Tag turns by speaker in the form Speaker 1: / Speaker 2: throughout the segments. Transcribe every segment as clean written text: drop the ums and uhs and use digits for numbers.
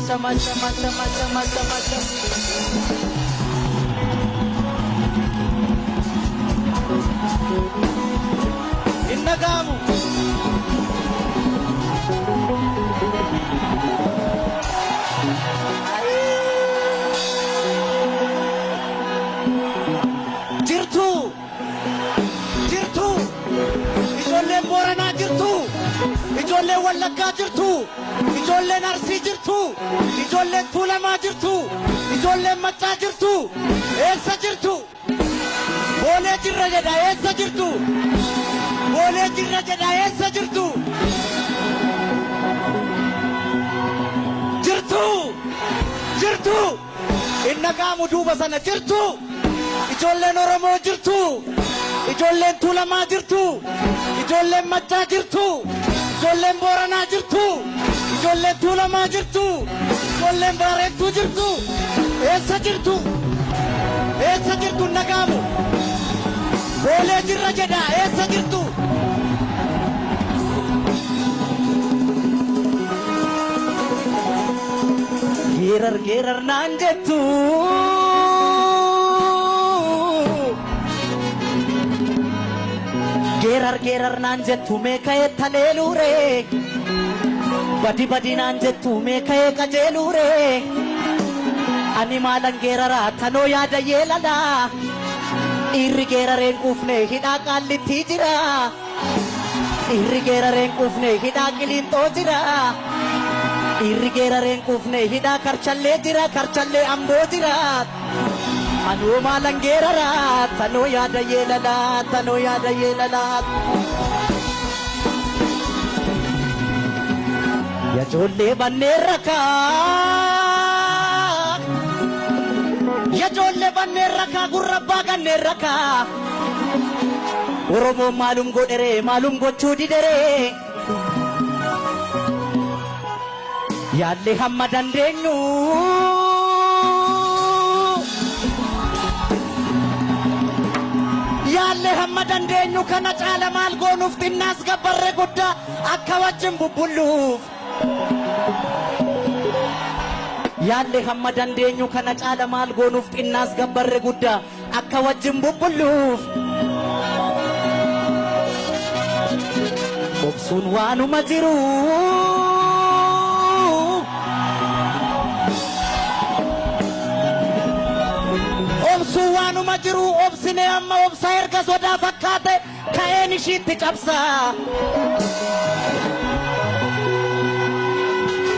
Speaker 1: Ashama ashama ashama ashama ashama ashama. Hin dhaga'amu. Jirtu, jirtu, ijoolleen Booranaa jirtu, ijoolleen Wallaggaa jirtu, ijoolleen Arsii jirtu, ijoolleen Tuulamaa jirtu, ijoolleen Maccaa jirtu, eessa jirtu? Boolee jirra jedha, eessa jirtu? Boolee jirra jedha, eessa jirtu? Jirtu, jirtu, hin dhaga'amu duuba sana, jirtu. Ijoolleen Oromoo jirtu, ijoolleen Tuulamaa jirtu, ijoolleen Maccaa jirtu, ijoolleen Booranaa jirtu, ijoolleen Tuulamaa jirtu, ijoolleen Baarentuu jirtu, eessa jirtu? Eessa jirtu? Hin dhaga'amu. Boolee jirra jedha, eessa jirtu? Geerar geerar naan jettu. Geerar geerar naan jettu mee ka'ee taleeluure. Badi badi naan jettu mee ka'ee qajeeluure. Ani maalan geeraraa tanoo yaada yeelalaa. Dhiirri geerareen quufne hidhaa qaallittii jira. Dhiirri geerareen quufne hidhaa qiliinxoo jira. Dhiirri geerareen quufne hidhaa karchallee jira, karchallee amboo jira. Anoo maalan geeraraa tanoo yaada yeelalaa, tanoo yaada yeelalaa. Yajoollee banneen rakaa. Yajoollee banneen rakaa, gurra abbaa ganneen rakaa. Oromoon maalum godheree, maalum gochuu dideree. Yaallee hamma dandeenyu. Yaallee hamma dandeenyu kana caala maal goonuuf, xinnaas gabbarree guddaa akka wajjin bubbulluuf. Yaallee hamma dandeenyu kana caala maal goonuuf, xinnaas gabbarree guddaa akka wajjin bubbulluuf. Obsuun waanuma jiru. Obsuun waanuma jiru, obsinee amma obsa erga sodaa fakkaate ka'een ishiitti cabsaa.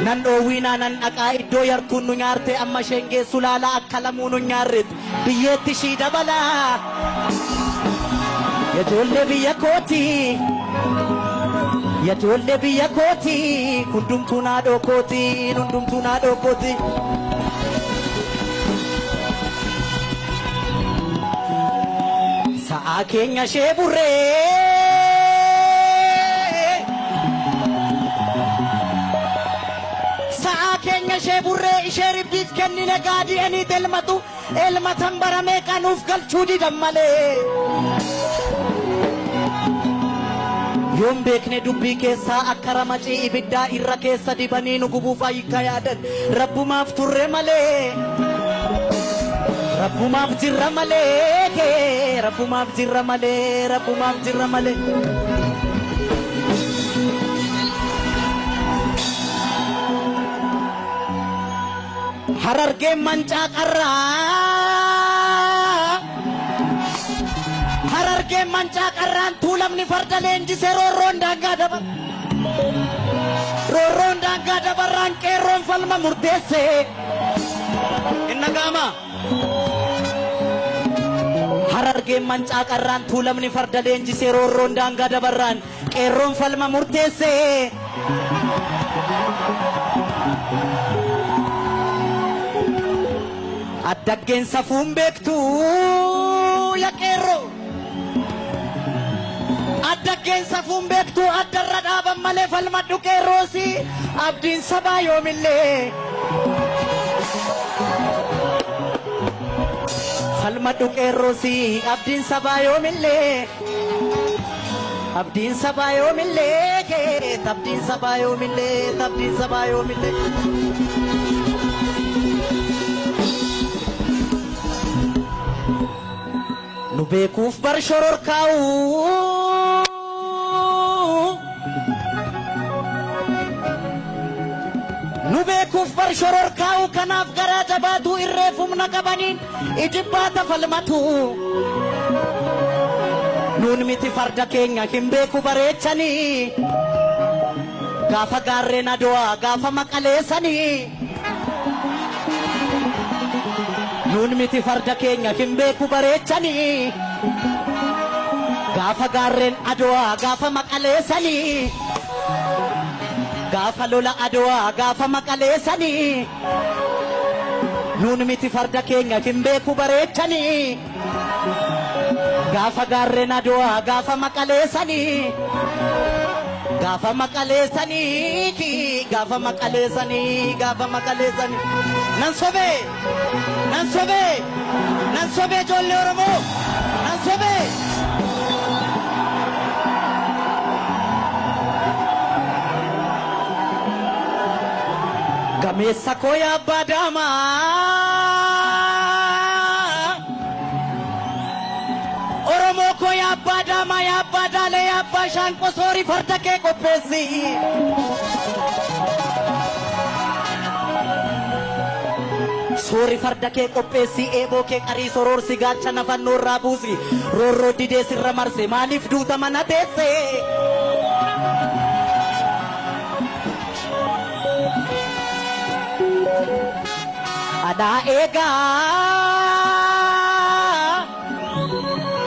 Speaker 1: Nan dhoowwiinaa nan dhaqaa iddoo yartuun nu nyaarte, amma isheen geessu laalaa akka lamuu nu nyaarretti biyyeetti ishii dabalaa. Yajoollee biyya kooti. Yajoollee biyya kooti. Hundumtuu naadhoo kooti. Hundumtuu naadhoo kooti. Sa'aa keenya ishee burree. Sa'aa keenya ishee burree, ishee ribbiif kennine gaadi'anii elmatu elmatan baramee qanuuf galchuu didan malee. Yoon beekne dubbii keessaa akka ramacii ibiddaa irra keessa dibanii nu gubuuf ayyika yaadan, rabbumaaf turre malee. Rabbumaaf jirra malee, rabbumaaf jirra malee, rabbumaaf jirra malee. Harargeen mancaa qarraa. Harargeen mancaa qarraan, Tuulamni farda leenjisee roorroon daangaa dabar. Roorroon daangaa dabarraan qeerroon falma murteesse. Hin dhaga'ama. Harargeen mancaa qarraan, Tuulamni farda leenjisee roorroon daangaa dabarraan qeerroon falma murteesse. Addaggeen safuun beektu ya qeerroo. Addaggeen safuun beektu addarra dhaaban malee, falmadhu qeerroosi, abdiin sabaa yoomillee. Falmadhu qeerroosi, abdiin sabaa yoomillee. Abdiin sabaa yoomillee, abdiin sabaa yoomillee, abdiin sabaa yoomillee. Nu beekuuf bar shororkaa'u. Nu beekuuf bar shororkaa'u kanaaf garaa jabaatu irreef humna qabaniin ijibbaata falmatu. Nuun miti farda keenya hin beeku bareechanii. Gaafa gaarreen Adowaa gaafa maqaleessanii. Nuun miti farda keenya hin beeku bareechanii. Gaafa gaarreen Adowaa gaafa maqaleessanii. Gaafa lola Adowaa gaafa maqaleessanii. Nuun miti farda keenya hin beeku bareechanii. Gaafa gaarreen Adowaa gaafa maqaleessanii. Gaafa maqaleessanii gaafa maqaleessanii gaafa maqaleessanii. Nan sobee nan sobee nan sobee ijoollee Oromoo nan sobee. Gameessa koo yaa abbaa daamaa. Oromoo koo yaa abbaa daamaa yaa abbaa daalee yaa abbaa shaanqoo soorii farda kee qopheessi. Soori farda kee qopheessi eeboo kee qarii soroorsi gaachana fannoo irraa buusi roorroo didee sirra marse maaliif duuta mana teesse. Alaa eegaa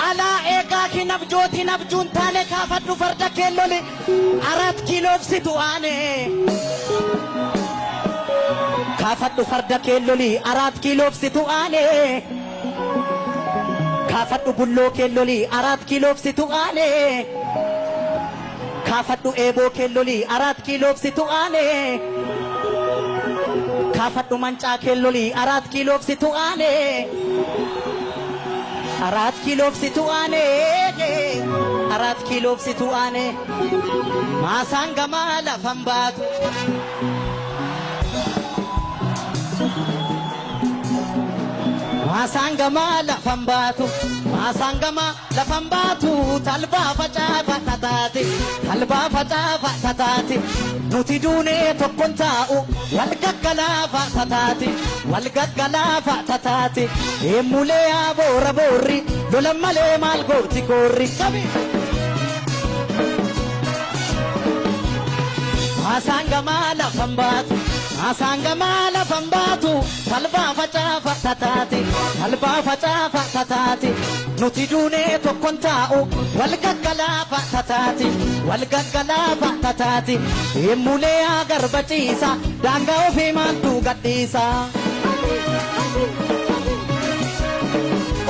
Speaker 1: alaa eegaa hin abjootiin abjuun taane kaafadhu farda kee loli 4 kiiloof situ aane. Kaafadhu farda kee loli 4 kiiloof situ aane. Kaafadhu bulloo kee loli 4 kiiloof situ aane. Kaafadhu eeboo kee loli 4 kiiloof situ aane. Kaafadhu mancaa kee loli 4 kiiloof situ aane. 4 kiiloof situ aane. 4 kiiloof situ aane. Maasaan gamaa lafan baatu. Maasaan gamaa lafan baatu. Maasaan gamaa lafan baatu. Talbaa facaafa tataate. Talbaa facaafa tataate. Nuti duunee tokkoon taa'u. Wal gaggalaafa tataate. Wal gaggalaafa tataate. Eemulee yaa boora boorri. Lola malee maal gooti koorri. Qabi! Maasaan gamaa lafan baatu. Maasaan gamaa lafan baatu. Talbaa facaafa tataate. Talbaa facaafa tataate. Nuti duunee tokkoon taa'u. Wal gaggalaafa tataate. Wal gaggalaafa tataate. Eemulee yaa garba ciisa. Daangaa ofii maaltu gadhiisa.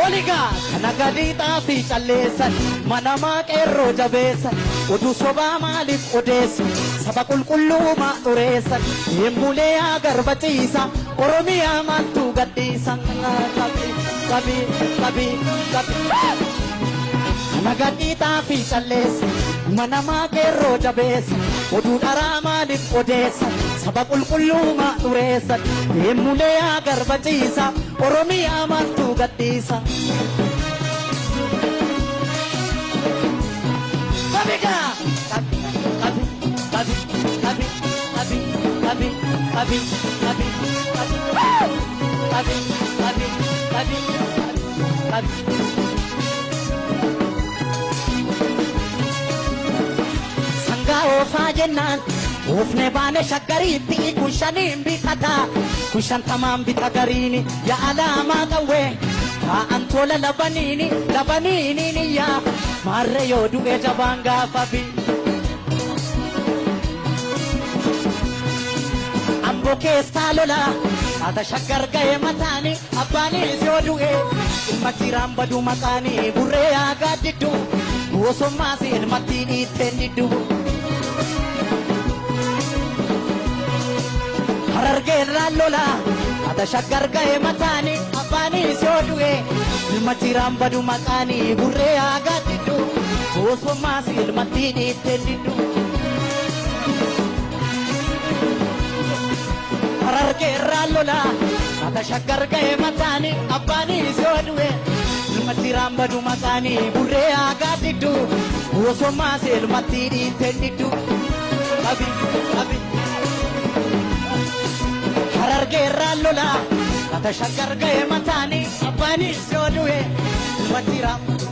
Speaker 1: Oligaa kana gadii xaafii calleessan mana qeerroo jabeessan oduu sobaa maaliif odeessu saba qulqulluu maa xureessan eemulee yaa garba ciisa Oromiyaa maaltu gadhiisa. Qabi qabi qabi qabi. Kana gadii xaafii calleessan mana qeerroo jabeessan oduu dharaa maaliif odeessan saba qulqulluu maa xureessan eemulee yaa garba ciisa Oromiyaa maaltu gadhiisa. Qabigaa! Qabi qabi qabi qabi qabi qabi qabi qabi qabi qabi qabi qabi. Sangaa oofaa jennaan oofne baane shaggariitti kun shaniin bitata kun shantamaan bita gariini yaa alaamaa qawwee taa'an tola labaniini labaniini yaa maarree yoo du'e jabaan gaafa bi. Amboo keessaa lola haata shaggar ga'e mataani abbaanis yoo du'e ilma jiraan badu maqaani burree yaa gaaddiddu gosummaas ilmatti dhiitteen diddu. Harargeerraan lola haata shaggar ga'e mataani abbaanis yoo du'e ilma jiraan badu maqaani burree yaa gaaddiddu gosummaas ilmatti dhiitteen diddu. Harargeerraan lola haata shaggar ga'e mataani abbaanis yoo du'e ilma Ilmatti badu maqaanii burree aagaa diddu. Osoo elmatti dhiiteen diddu. Qabi qabi. Harargeerraan lola. Ata shaggar ga'e mataanii abbaanis yoo du'e ilmatti raambadu.